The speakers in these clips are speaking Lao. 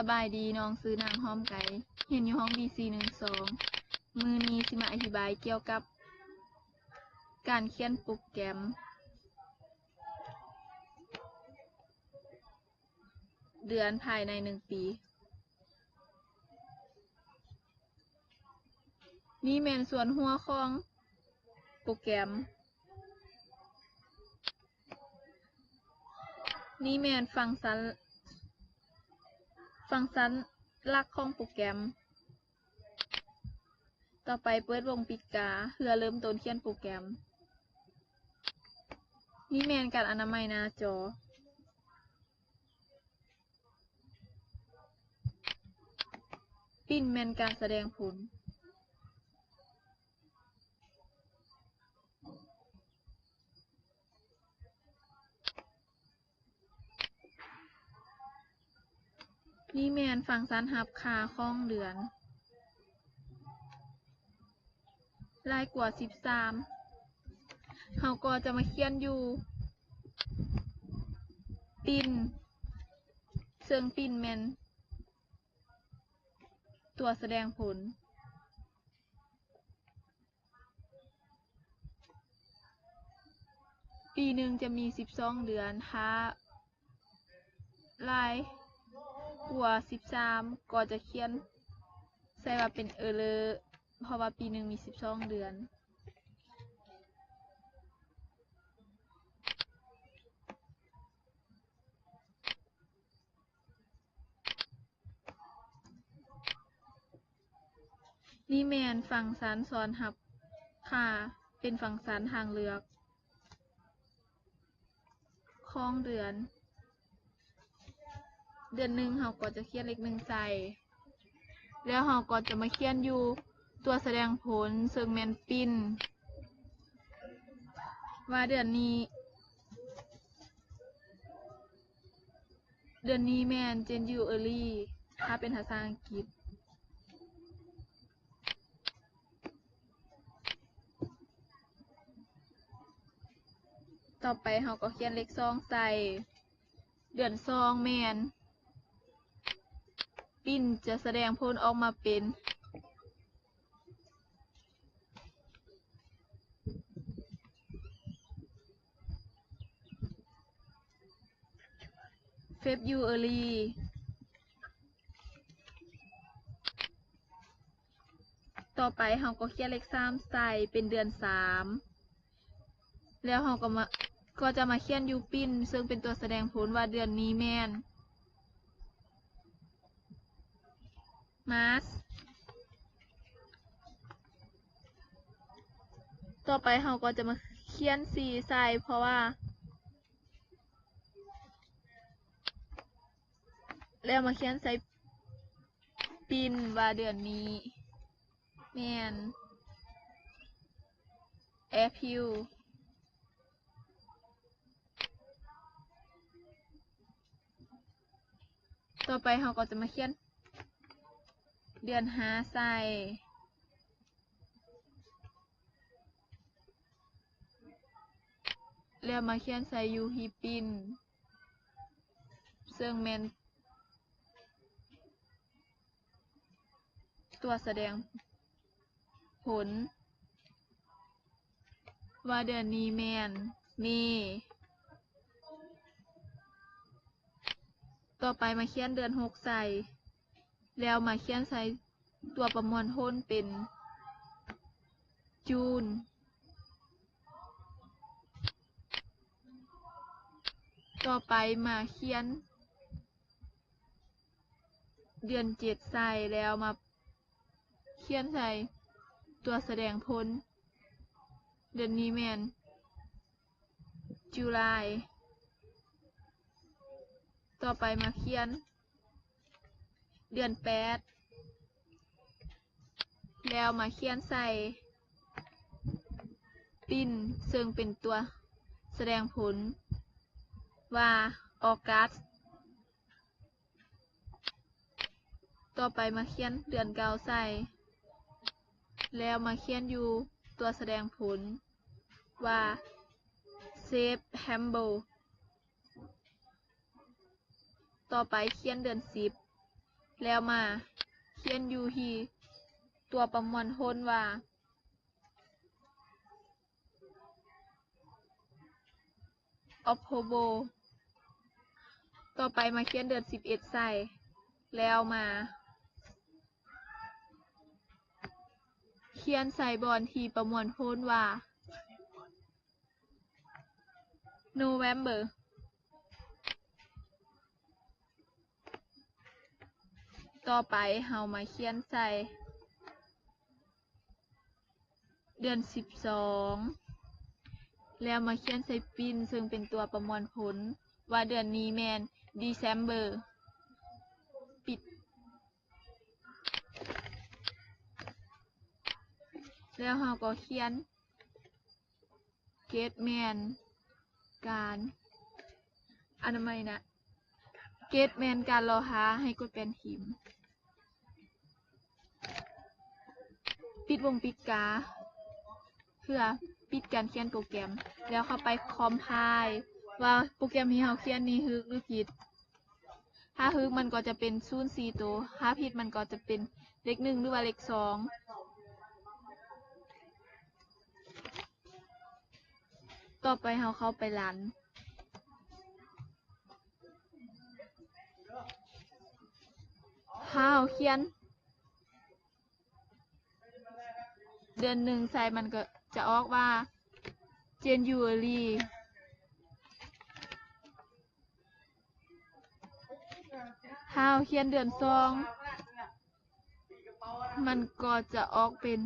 ສະບາຍດີ, ນ້ອງຊື່ນາງຫອມໄກ່, ຮຽນຢູ່ຫ້ອງບີຊີໜຶ່ງສອງ. ມື້ນີ້ຊິມາອະທິບາຍກ່ຽວກັບການຂຽນໂປຣແກຣມເດືອນພາຍໃນໜຶ່ງປີ. ນີ້ແມ່ນສ່ວນຫົວຂອງໂປຣແກຣມ. ນີ້ແມ່ນຟັງຊັນ, ຟັງຊັນຫຼັກຂອງໂປຣແກຣມ. ຕໍ່ໄປເປີດວົງປິດກາເພື່ອເລີ່ມຕົ້ນຂຽນໂປຣແກຣມ. ນີ້ແມ່ນການອະນາໄມໜ້າຈໍ. ປຣິ້ນແມ່ນການສະແດງຜົນ. ນີ້ແມ່ນຟັງຊັນຮັບຄ່າຂອງເດືອນ. ຫຼາຍກວ່າສິບສາມ ເຮົາກໍຈະມາຂຽນຢູ່ປຣິ້ນ, ເຊິ່ງປຣິ້ນແມ່ນຕົວສະແດງຜົນ. ປີໜຶ່ງຈະມີສິບສອງເດືອນ, ຖ້າຫຼາຍກວ່າສິບສາມ ກໍຈະຂຽນໃສ່ວ່າເປັນເອີເຣີ ເພາະວ່າປີໜຶ່ງມີສິບສອງເດືອນ. ນີ້ແມ່ນຟັງຊັນສອນຮັບຄ່າ, ເປັນຟັງຊັນທາງເລືອກຂອງເດືອນ. ເດືອນໜຶ່ງເຮົາກໍຈະຂຽນເລກໜຶ່ງໃສ່, ແລ້ວເຮົາກໍຈະມາຂຽນຢູ່ຕົວສະແດງຜົນ ເຊິ່ງແມ່ນປຣິ້ນ ວ່າເດືອນນີ້ ເດືອນນີ້ແມ່ນ January ຖ້າເປັນພາສາອັງກິດ. ຕໍ່ໄປເຮົາກໍຂຽນເລກສອງໃສ່. ເດືອນສອງແມ່ນ ປຣິ້ນຈະສະແດງຜົນອອກມາເປັນ February. ຕໍ່ໄປເຮົາກໍຂຽນເລກສາມໃສ່ເປັນເດືອນສາມ ແລ້ວເຮົາກໍມາ ກໍຈະມາຂຽນຢູ່ປຣິ້ນ ເຊິ່ງເປັນຕົວສະແດງຜົນວ່າເດືອນນີ້ແມ່ນ March. ຕໍ່ໄປເຮົາກໍຈະມາຂຽນສີ່ໃສ່ ເພາະວ່າ ແລ້ວມາຂຽນໃສ່ປຣິ້ນວ່າເດືອນນີ້ແມ່ນ April. ຕໍ່ໄປເຮົາກໍຈະມາຂຽນເດືອນຫ້າໃສ່ ແລ້ວມາຂຽນໃສ່ຢູ່ທີ່ປຣິ້ນ ເຊິ່ງແມ່ນ ຕົວສະແດງຜົນວ່າເດືອນນີ້ແມ່ນ May. ຕໍ່ໄປມາຂຽນເດືອນຫົກໃສ່ ແລ້ວມາຂຽນໃສ່ຕົວປະມວນຜົນເປັນ June. ຕໍ່ໄປມາຂຽນ ເດືອນເຈັດໃສ່ ແລ້ວມາຂຽນໃສ່ຕົວສະແດງຜົນ ເດືອນນີ້ແມ່ນ July. ຕໍ່ໄປມາຂຽນເດືອນແປດ ແລ້ວມາຂຽນໃສ່ Pin ເຊິ່ງເປັນຕົວສະແດງຜົນວ່າ August. ຕໍ່ໄປມາຂຽນເດືອນເກົ້າໃສ່ ແລ້ວມາຂຽນຢູ່ຕົວສະແດງຜົນວ່າ September. ຕໍ່ໄປຂຽນເດືອນສິບ ແລ້ວມາຂຽນຢູ່ທີ່ຕົວປະມວນຜົນວ່າ October. ຕໍ່ໄປມາຂຽນເດືອນສິບເອັດໃສ່ ແລ້ວມາຂຽນໃສ່ບ່ອນທີ່ປະມວນຜົນວ່າ November. ຕໍ່ໄປເຮົາມາຂຽນໃສ່ເດືອນສິບສອງ ແລ້ວມາຂຽນໃສ່ປິ້ນ ເຊິ່ງເປັນຕົວປະມວນຜົນວ່າເດືອນນີ້ແມ່ນ December. ປິດ ແລ້ວເຮົາກໍຂຽນ ເກດແມ່ນການອະນາໄມນະ ເກດແມ່ນການລໍຖ້າ ໃຫ້ກົດແປ້ນຖິ້ມ ປິດວົງປີກາ ເພື່ອປິດການຂຽນໂປຣແກຣມ ແລ້ວເຂົ້າໄປຄອມໄພລ໌ ວ່າໂປຣແກຣມທີ່ເຮົາຂຽນນີ້ຖືກຫຼືຜິດ. ຖ້າຖືກມັນກໍຈະເປັນສູນສີ່ໂຕ, ຖ້າຜິດມັນກໍຈະເປັນເລກໜຶ່ງ ຫຼືວ່າເລກສອງ. ຕໍ່ໄປເຮົາເຂົ້າໄປຣັນ ຖ້າເຮົາຂຽນເດືອນໜຶ່ງໃສ່ ມັນກໍຈະອອກວ່າ January. ຖ້າເຮົາຂຽນເດືອນສອງ ມັນກໍຈະອອກເປັນ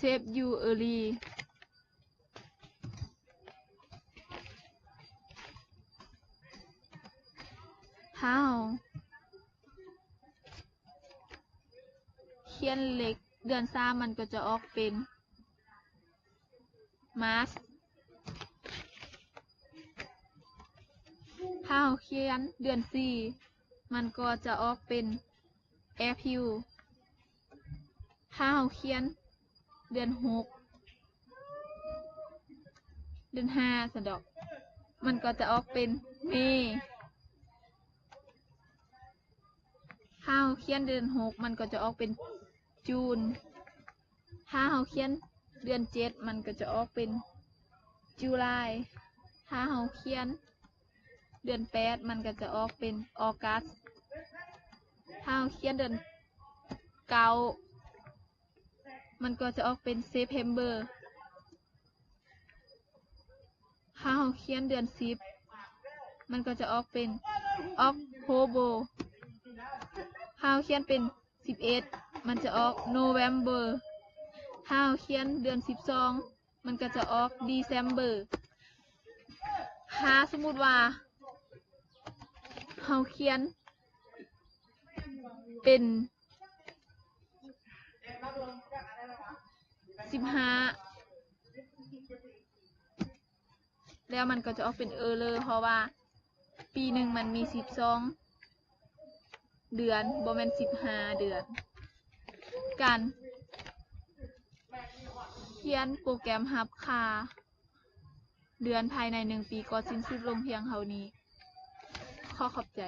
February. ຖ້າເຮົາຂຽນເລກເດືອນສາມ ມັນກໍຈະອອກເປັນ March. ຖ້າເຮົາຂຽນເດືອນສີ່ ມັນກໍຈະອອກເປັນ April. ຖ້າເຮົາຂຽນເດືອນຫົກ ເດືອນຫ້າຊັ້ນດອກ ມັນກໍຈະອອກເປັນ May. ຖ້າເຮົາຂຽນເດືອນຫົກ ມັນກໍຈະອອກເປັນ June. ຖ້າເຮົາຂຽນເດືອນເຈັດ ມັນກໍຈະອອກເປັນ July. ຖ້າເຮົາຂຽນເດືອນແປດ ມັນກໍຈະອອກເປັນ August. ຖ້າເຮົາຂຽນເດືອນເກົ້າ ມັນກໍຈະອອກເປັນ September. ຖ້າເຮົາຂຽນເດືອນສິບ ມັນກໍຈະອອກເປັນ October. ຖ້າເຮົາຂຽນເປັນສິບເອັດ ມັນຈະອອກ November. ຖ້າເຮົາຂຽນເດືອນສິບສອງ ມັນກໍຈະອອກ December. ຖ້າສົມມຸດວ່າເຮົາຂຽນເປັນ ສິບຫ້າ ແລ້ວມັນກໍຈະອອກເປັນ error ເພາະວ່າປີໜຶ່ງມັນມີສິບສອງເດືອນ ບໍ່ແມ່ນສິບຫ້າເດືອນ. ການຂຽນໂປຣແກຣມຮັບຄ່າເດືອນພາຍໃນໜຶ່ງປີກໍສິ້ນສຸດລົງພຽງເທົ່ານີ້. ຂໍຂອບໃຈ.